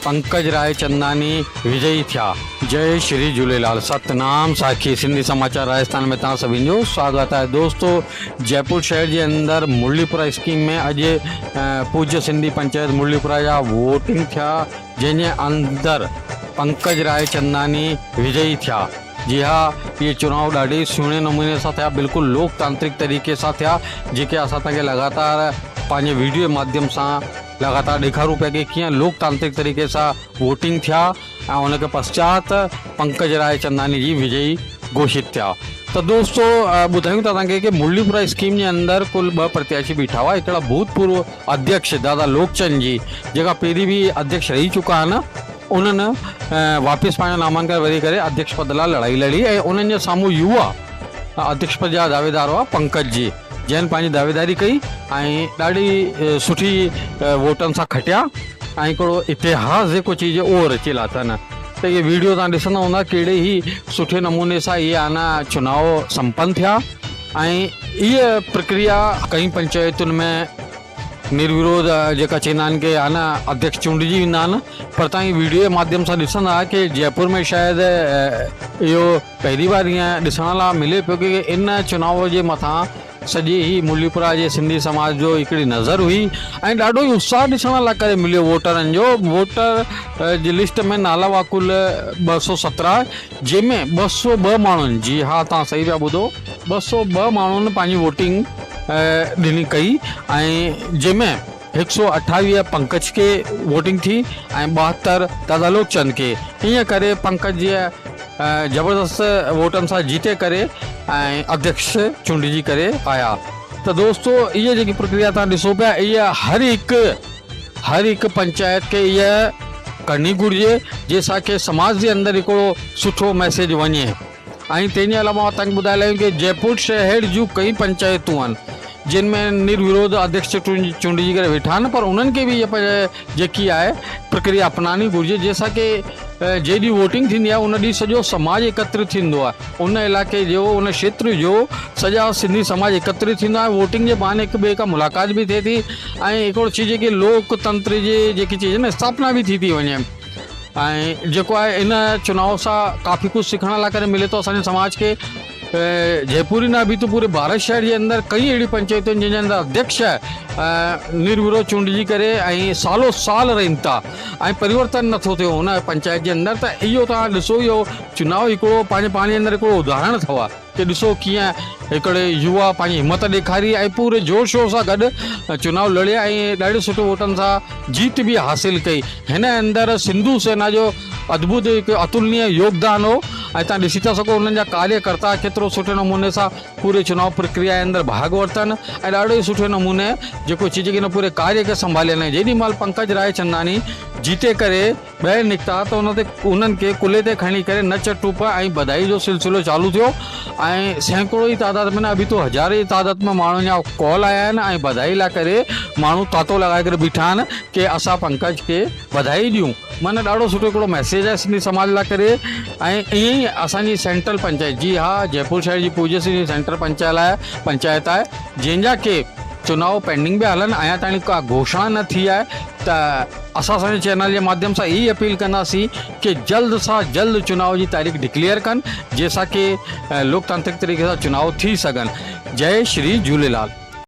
پنڪج رائچنداني وجئي ٿيا. جئي شري جهوليلال ستنام ساکي سنڌي سماچار راجستان ۾ توهان سڀني جو سواگت آهي دوستو جئپور شهر جي اندر مرليپورا اسڪيم ۾ اڄ پوجيه سنڌي پنچائت مرليپورا جا ووٽنگ ٿيا جنهن جي اندر پنڪج رائچنداني وجئي ٿيا جي ها اهي چناء ڏاڍي سهڻي نموني سان ٿيا بلڪل لوڪتانترڪ طريقي سان ٿيا جيڪي اسان توهان کي لڳاتار پنهنجي ويڊيو جي ماڌيم سان لڳاتار ڏيکارون پيا ڪي ڪيئن لوڪتانترڪ طريقي سان ووٽنگ ٿيا ۽ ان کي پشچات پنڪج راء چنداني جي وجئي گهوشت ٿيا ته دوستو ٻڌايون ٿا توهان کي ڪي مرليپورا اسڪيم جي اندر ڪل ٻه پرتياشي بيٺا هئا هڪڙا ڀوتپورو اڌيڪش دادا لوڪچند جي جيڪا پهرين به اڌيڪش رهي چڪا آهن انهن واپس پنهنجو نامانڪن وري ڪري اڌيڪش پد لاء لڙائي لڙي ۽ انهن جي سامهون يووا اڌيڪش پد جا دعويدار هئا پنڪج جي جنهن پنهنجي دعويداري ڪئي ۽ ڏاڍي سٺي ووٽن سان کٽيا ۽ هڪڙو اتهاس جيڪو چئجي اهو رچي لاٿن ته اهي ويڊيو تان ڏسندا هوندا ڪهڙي ئي سٺي نموني سان اهي آنا چناء سمپن ٿيا ۽ اها پرڪريا ڪئي پنچائتن ۾ نروروڌ جيڪا چئندا آهن ڪي آنا اڌيڪش چونڊجي ويندا آهن پر تان ويڊيو جي ماڌيم سان ڏسندا ڪي جئپور ۾ شايد اهو پهرين بار ائين ڏسڻ لاء ملي پيو ڪي ان چناء جي مٿان سڄي هي موليپورا جي سنڌي سماج جو هڪڙي نظر هئي ۽ ڏاڍو ئي اتساهه ڏسڻ لاء ڪري مليو ووٽرن جو ووٽر جي لسٽ ۾ نالا هئا ڪل 217 جنهن ۾ 202 ماڻهن جي ها توهان صحيح پيا ٻڌو 202 ماڻهن پنهنجي ووٽنگ ڏني ڪئي ۽ جنهن ۾ 128 پنڪج کي ووٽنگ ٿي ۽ 72 دادا لوڪچند کي ائين ڪري پنڪج جي زبردست ووٽن سان جيتي ڪري ۽ اڌيڪش چونڊجي ڪري آيا ته دوستو اهي جيڪي پرڪريا تان ڏسو پيا اهي هر هڪ هر هڪ پنچائت کي اهي ڪرڻي گهرجي جنهن سان کي سماج جي اندر هڪڙو سٺو ميسيج وڃي ۽ تنهن جي علاوه مان تنهن کي ٻڌائي لايون ڪي جئپور شهر جون ڪئي پنچائتون آهن جن ۾ نروروڌ اڌيڪش چونڊجي ڪري ويٺا آهن پر انهن کي به اها جيڪي آهي پرڪريا اپنائڻي گهرجي جنهن سان ڪي جنهن ڏينهن ووٽنگ ٿيندي آهي ان ڏينهن سڄو سماج ايڪترت ٿيندو آهي ان علائقي جو ان کيتر جو سڄا سنڌي سماج ايڪترت ٿيندو آهي ووٽنگ جي بهاني هڪ ٻئي کان ملاقات به ٿئي ٿي ۽ هڪڙو چيز جيڪي لوڪ تنتر جي جيڪي چيز آهن اسٿاپنا به ٿي ٿي وڃي ۽ جيڪو آهي ان چناء سان ڪافي ڪجهه سکڻ لاء ڪري ملي ٿو اسان جي سماج کي جئپور ئي نه اڀي ته پوري ڀارت شهر جي اندر ڪئي اهڙيون پنچائتون آهن جن جي اندر اڌيڪش نروروڌ چونڊجي ڪري ۽ سالو سال رهن ٿا ۽ پريورتن نٿو ٿئي ان پنچائت جي اندر ته اهو توهان ڏسو اهو چناء هڪڙو پنهنجي پاڻ جي اندر هڪڙو اداهرڻ اٿو ڪي ڏسو ڪيئن هڪڙي يووا پنهنجي همت ڏيکاري ۽ پوري زور شور سان گڏ چناء لڙيا ۽ ڏاڍي سٺي ووٽن سان جيت به حاصل ڪئي هن اندر سنڌو سينا جو ادڀت هڪ اتلنيه يوگدان هو ۽ توهان ڏسي ٿا سگهو انهن جا ڪاريه ڪرتا ڪيترو سٺي نموني سان پوري چناء پرڪريا جي اندر ڀاڳ ورتن ۽ ڏاڍو ئي سٺي نموني جيڪو چئجي ڪي نه پوري ڪاريه کي سنڀالين ۽ جيڏي مهل پنڪج راء چنداني جيتي ڪري ٻاهر نڪتا ته ان تي انهن کي ڪلهي تي کڻي ڪري نچ ٽپ ۽ بدائي جو سلسلو چالو ٿيو ۽ سينڪڙو جي تعداد ۾ نه اڀي تو هزارين جي تعداد ۾ ماڻهن جا ڪال آيا آهن ۽ بدائي لاء ڪري ماڻهو تاتو لڳائي ڪري بيٺا آهن ڪي اسان پنڪج کي بدائي ڏيون معنيٰ ڏاڍو سٺو هڪڙو ميسيج آهي سنڌي سماج لاء ڪري ۽ ائين ئي اسان جي سينٽرل پنچائت جي ها جئپور شهر جي پوجيه سنڌي سينٽرل پنچائت آهي پنچائت آهي جنهن جا ڪي چناء پينڊنگ پيا هلن اڃا تائين ڪا گهوشڻا نه ٿي آهي ته اسان اسان جي چينل جي ماڌيم سان اهي اپيل ڪنداسين ڪي جلد سان جلد چناء جي تاريخ ڊڪليئر ڪن جنهن سان ڪي لوڪتانترڪ طريقي سان چناء ٿي سگهن جئي شري جهوليلال.